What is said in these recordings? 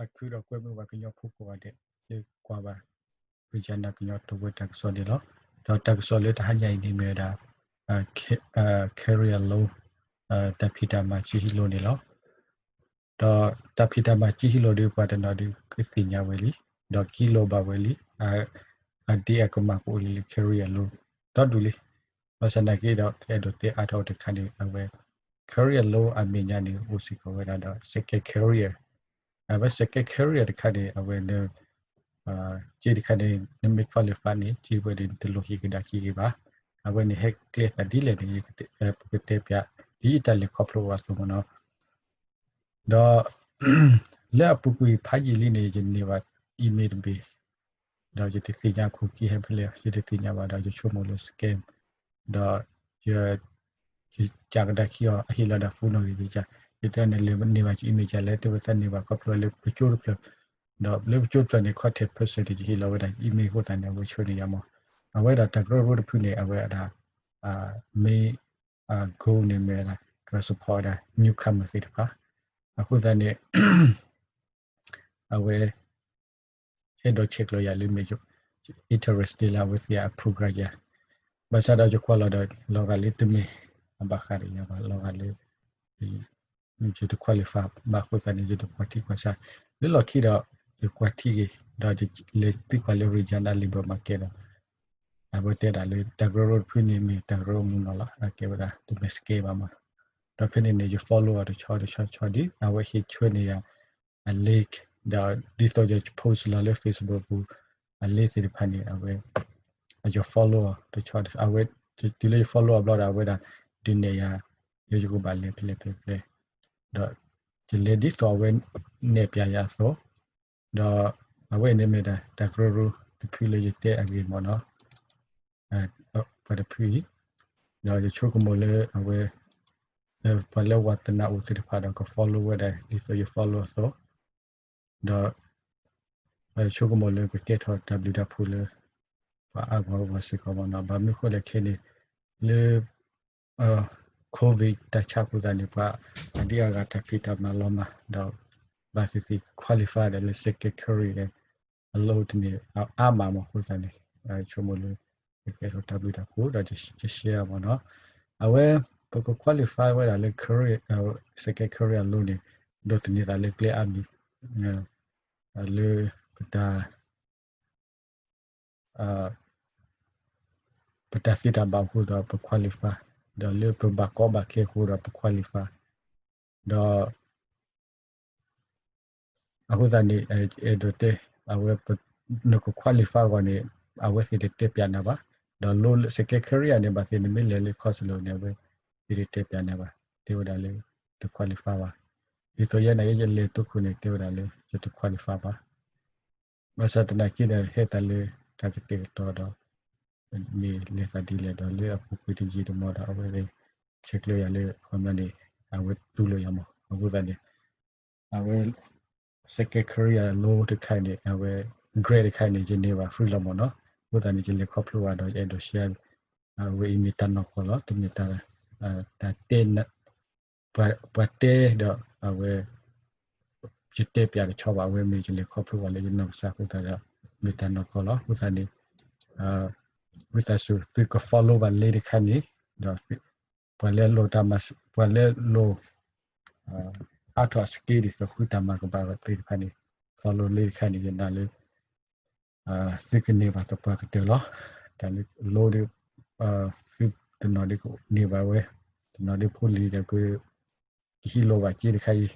သးခုဒီးကွဲမုာ်ဘၣ်ကညီဖိကိးဂၤဒဲး လၢကွၢ်ဘၣ် Regina ကညီတဝၢတၢ်ကစီၣ်န့ၣ်လီၤ. ဒီးတၢ်ကစီၣ်လၢတဟါညါအံၤန့ၣ်မ့ၢ်ဝဲဒၣ် Carrie Lau တၢ်ဖံးတၢ်မၤကံဟံးလိာ်န့ၣ်လီၤ. ဒီးတၢ်ဖံးတၢ်မၤကံဟံးလိာ်ဒီး ပှၤတနီၤဒီးကသ့ၣ်ညါဝဲလံ, ဒီးကဟံးလိာ်ဘၣ်ဝဲလံ, အဒ့အကမၣ်ကအိၣ်လံလၢ Carrie Lau ဒီဒူၣ်လံ. ဘၣ်ဆၣ်သနာ်က့ဒီး အဲၣ်ဒိးတဲအါထီၣ်တခါန့ၣ် အဝဲ Carrie Lau အမဲာ်ညါန့ၣ် အိၣ်စ့ၢ်ကီးဝဲဒၣ်ဒီး second career, အဝဲ second career တခါန့ၣ် အဝဲ က့တခါန့ၣ် နမ့ၢ် qualify န့ၣ် က့ဝဲန့ၣ် တလိၣ်ဟံးကဒါက့ၤဘၣ်. အဝဲန့ၣ်ဟဲကျဲသးဒ်လဲၣ်န့ၣ် ပကတဲပၠး ဒ်ယတၢ်လဲၤခီဖျိအသိးမ့ၢ်နီၤ. ဒီး လၢအပူၤကွံာ်ဖးယံာ်လံန့ၣ် ယန့ၢ်ဘၣ် email တဘ့ၣ်, ဒီးယတသ့ၣ်ညါ cookie ဟဲဖဲလဲၣ် ယတသ့ၣ်ညါဘၣ်ဒီး ယဆိကမိၣ်လၢ scam, ဒီး ယ ယကးကဒါခံအီၤ အဟ့ၣ်လီၤဒၣ် phone နီၣ်ဂံၢ်ယက, ယတဲန့ၣ် လၢန့ၢ်ဘၣ်က email ကလဲၣ် တဲဝဲသးန့ၢ်ဘၣ် ခီဖျိလၢပကၠိတဖျၢၣ်, ဒီးလၢပကၠိတဖျၢၣ်န့ၣ် contact person န့ၣ် ယဟ့ၣ်လီၤဝဲဒၣ် email အဃိသတးန့ၣ် အဝဲဆှၢန့ၢ်ယၤမး. အဝဲဒၣ်တၢ်ကရၢကရိတဖုန့ၣ် အဝဲဒၣ် မ့ၢ် goal န့ၣ်မ့ၢ်ဝဲဒၣ် က support ဝဲဒၣ် newcomer သ့ၣ်တဖၣ်, အဃိသတးန့ၣ် အဝဲ အဲၣ်ဒိးဆဲးကျိးယၤလၢမ့ၢ် interest ဒ်လၢအဝဲသ့ၣ်အ program ယၤ, ဘၣ်ဆၣ်ဒီးယကွၢ်လီၤဒီး လီၤဂာ်လၢတမ့ၢ်အဘၣ်ဃးဒီးယၤဘၣ်, လီၤဂာ်လၢ ယတ qualify ဘၣ်အဃိသတးန့ၣ် ယတကွၢ်ထံကွၢ်ဆး, လၢလီၢ်ခံဒီး ယကွၢ်ထံဂ့ၤ, ဒီးယလဲၤသံကွၢ်လၢ Regina Labour Market ဒီး အဝဲတဲဒၣ်လၢတၢ်ကရၢကရိတဖုန့ၣ်မ့ၢ်တၢ်ကရၢမုၢ်နီၢ်လီၤ, အကဲဝဲဒၣ်တမ့ၢ် scam ဘၣ်မး. ဒီးဖဲန့ၣ်န့ၣ် ယ follow အီၤတဆီတဆီတဆီဒ် အဝဲဟ့ၣ်ဆှၢန့ၢ်ယၤ အ link, ဒီးဒ်သိးယ post လီၤလၢ Facebook ပူၤ အ link သ့ၣ်တဖၣ်န့ၣ် အဝဲ ယ follow အီၤတဆီ, အဝဲ တုၤလၢယ follow အီၤဘျီဒီး အဝဲဒၣ်ဒုးနဲၣ်ယၤ ယကဘၣ်လဲၤဖဲလဲၣ်ဖဲလဲၣ်, ဒီးယလဲၤဒ်သိးအဝဲ နဲၣ်ပၠးယၤအသိး, ဒီးအဝဲအံၤန့ၣ်မ့ၢ်ဒၣ်တၢ်ကရၢကရိတဖုလၢယတဲအဂ့ၢ်မ့ၢ်နီၤ, ပှၤတဖုအံၤ, ဒီးယဆိကမိၣ်လၢအဝဲ ပှၤလၢဝါသနာအိၣ်သ့ၣ်တဖၣ်ဒီးက follow ဝဲဒၣ် ဒ်သိးယ follow အသိး, ဒီး ဆိကမိၣ်လၢကကဲထီၣ်တၢ်ဘျုးတၢ်ဖှိၣ်လၢ ပှၤအါဂၤအဂီၢ်စ့ၢ်ကီးမ့ၢ်နီၤ, ဘၣ်မနုၤဃိလဲၣ်ခဲန့ၣ် လၢ COVID တၢ်ဆါအဃိသတးန့ၣ် ပှၤအဒံအဂၤတၢ်ဖံးတၢ်မၤလီၤမၢ် ဒီးဘၣ်သ့ၣ်သ့ၣ် qualify ဒီးလၢ second career အလိတန့ၣ် အါမးမ့ၢ်အဃိသတးန့ၣ် ဆိကမိၣ်လၢ ကကဲထီၣ်တၢ်ဘျုးတၢ်ဖှိၣ်ဒီးယ share မ့ၢ်နီၤ, အဝဲ ပက qualify ဝဲဒၣ်လၢ career second career အလိန့ၣ် ဒိးသန့ၤသးလၢကျဲအါမံၤ လၢပတၢ် ပတၢ်သ့တၢ်ဘၣ်အဃိဒီးပ qualify, ဒီးလၢပဘၣ်ကီဘၣ်ခဲအဃိဒီးပ qualify, ဒီး အဃိသတးန့ၣ် အဲၣ်ဒိးတဲ အဝဲ နက qualify အဂီၢ်န့ၣ် အဝဲသ့ၣ်တတဲပၠးနၤဘၣ်, ဒီးလၢ second career န့ၣ် ဘၣ်သ့ၣ်နမ့ၢ်လဲၤလၢ course အလိၤန့ၣ် အဝဲသ့ၣ်တတဲပၠးနၤဘၣ်, တဲဝဲဒၣ်လၢ တ qualify ဘၣ်, ဒ်သိးယဲန့ၣ် ယလဲၤတိခိၣ်န့ၣ် တဲဝဲဒၣ်လၢ ယတ qualify ဘၣ် ဘၣ်ဆၣ်သနာ်က့ဒီး ဟဲသးလၢတၢ်ကတဲာ်ကတီၤဒီး မ့ၢ်လဲၤသးဒ်လဲၣ်ဒီး လၢအပူၤကွံာ်တယံာ်တမီၤဒီး အဝဲသ့ၣ်ဆဲးကျိးယၤလၢ ခီပညီန့ၣ် အဝဲတူၢ်လိာ်ယၤမး အဃိသတးန့ၣ် အဝဲ second career အလိတခါန့ၣ် အဝဲ grad တခါန့ၣ် ယန့ၢ်ဘၣ် free လီၤမ့ၢ်နီၤ, အဃိသတးန့ၣ် ယလဲၤခီဖျိဘၣ်ဒီး ယအဲၣ်ဒိး share အဝဲအံၤမ့ၢ်တၢ်နီၢ်ကီၢ်လီၤ, တမ့ၢ်တၢ် တၢ်တဲ ပှၤတဲဒီး အဝဲ ယတဲပၠးတဆီဘၣ်, အဝဲမ့ၢ်ယလဲၤခီဖျိဘၣ်လၢယနီၢ်ကစၢ်အဃိသတးဒီး မ့ၢ်တၢ်နီၢ်ကီၢ်လီၤ. အဃိသတးန့ၣ် ဝံသးစူၤ သုက follow ဘၣ် link တခါန့ၣ် ဒီး ပှၤလၢလိၣ်တၢ်မၤ ပှၤလၢလိၣ် အါထီၣ်အ skill ဒ်သိးဃုတၢ်မၤကဘၣ်သ့ၣ်တဖၣ်န့ၣ် follow link တခါန့ၣ် ယနာ်လၢ သုကန့ၢ်ဘၣ်သပှၢ်ကတၢၢ်လီၤ. တၢ်လၢလိၣ်ဒီး သုတနီၤဒုးကန့ၢ်ဘၣ်ဝဲ, တနီၤဒုးဖိလံၤဒီးက ကဟံးလိာ်ဘၣ်စ့တခါအံ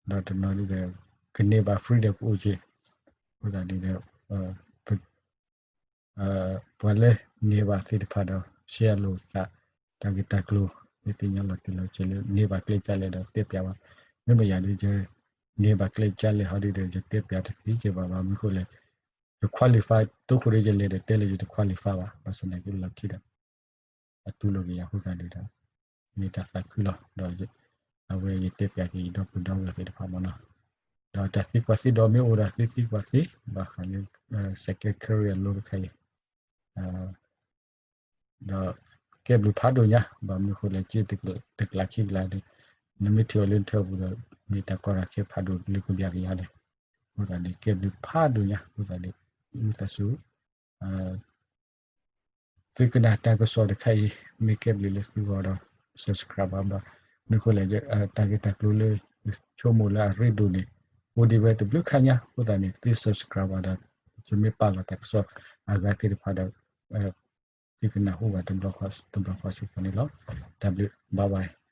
ၤ, ဒီးတနီၤဒုးဒီး ကန့ၢ်ဘၣ် free ဒီးကအိၣ်က့ၤ, အဃိသတးန့ၣ်ဒီး ပှၤလၢန့ၢ်ဘၣ်သ့ၣ်တဖၣ်ဒီး share လိာ်သး တၢ်ဂ့ၢ်တၢ်ကျိၤ မ့ၢ်သ့ၣ်ညါလီၤတံၢ်လီၤဆဲးလၢ န့ၢ်ဘၣ်ကျဲကၢ်လဲၣ်ဒီးတဲပၠးဘၣ်, မ့မ့ၢ်ယၤဒုး ယန့ၢ်ဘၣ်ကျဲကၢ်လဲၣ်ဟီဒုးဒီး ယတဲပၠးတသ့ကဲဘၣ်ဘၣ်, မနုၤဃိလဲၣ် ယ qualify တိခိၣ်ဒီးယလဲၤဒီးတဲလၢယတ qualify ဘၣ်, ဘၣ်ဆၣ်သနာ်က့လီၢ်ခံဒီး အတူၢ်လိာ်က့ၤယၤအဃိသတးန့ၣ်ဒီး မ့ၢ်တၢ်သးခုလီၤ. ဒီးအဝဲယတဲပၠးက့ၤယဒီပုၢ်ဒီဝဲၢ်သ့ၣ်တဖၣ်မ့ၢ်နီၤ, ဒီးတၢ်သံကွၢ်သံဒီးမ့ၢ်အိၣ်ဒီးသုသံကွၢ်သံ ဘၣ်ဃးလၢ second career အလိတခါအံၤ ဒီးကဲဘျုးဖးဒိၣ်ညါ, ဘၣ်မနုၤဃိလဲၣ် က့တကျးခံကျးန့ၣ် နမ့ၢ်ထံၣ်အီၤလၢနထၢၣ်ပူၤဒီး မ့ၢ်တၢ်ကီတၢ်ခဲဖးဒိၣ်လၢကဘၠးက့ၤယၤန့ၣ် အဃိသတးန့ၣ် ကဲဘျုးဖးဒိၣ်ညါ အဃိသတးန့ၣ် ဝံသးစူၤ သုကနၣ်တၢ်ကစီၣ်တခါအံၤ မ့ၢ်ကဲဘျုးလၢသုဂီၢ်ဒီး subscribe ဘၣ်ဘၣ်. မ့ၢ်ဃိလဲၣ် တၢ်ဂ့ၢ်တၢ်ကျိၤလၢ ဆိကမိၣ်လၢအရ့ဒိၣ်န့ၣ် အိၣ်ဒံးဝဲတဘျုးခါညါ အဃိသတးန့ၣ် သု subscribe ဘၣ်ဒီး ယမ့ၢ်ပာ်လီၤတၢ်ကစီၣ်အဂၤသ့ၣ်တဖၣ်ဒီး သုကနၢ်ဟူဘၣ်တဘျီဃီစ့ၢ်ကီးန့ၣ်လီၤ. တၢ်ဘျုး bye bye.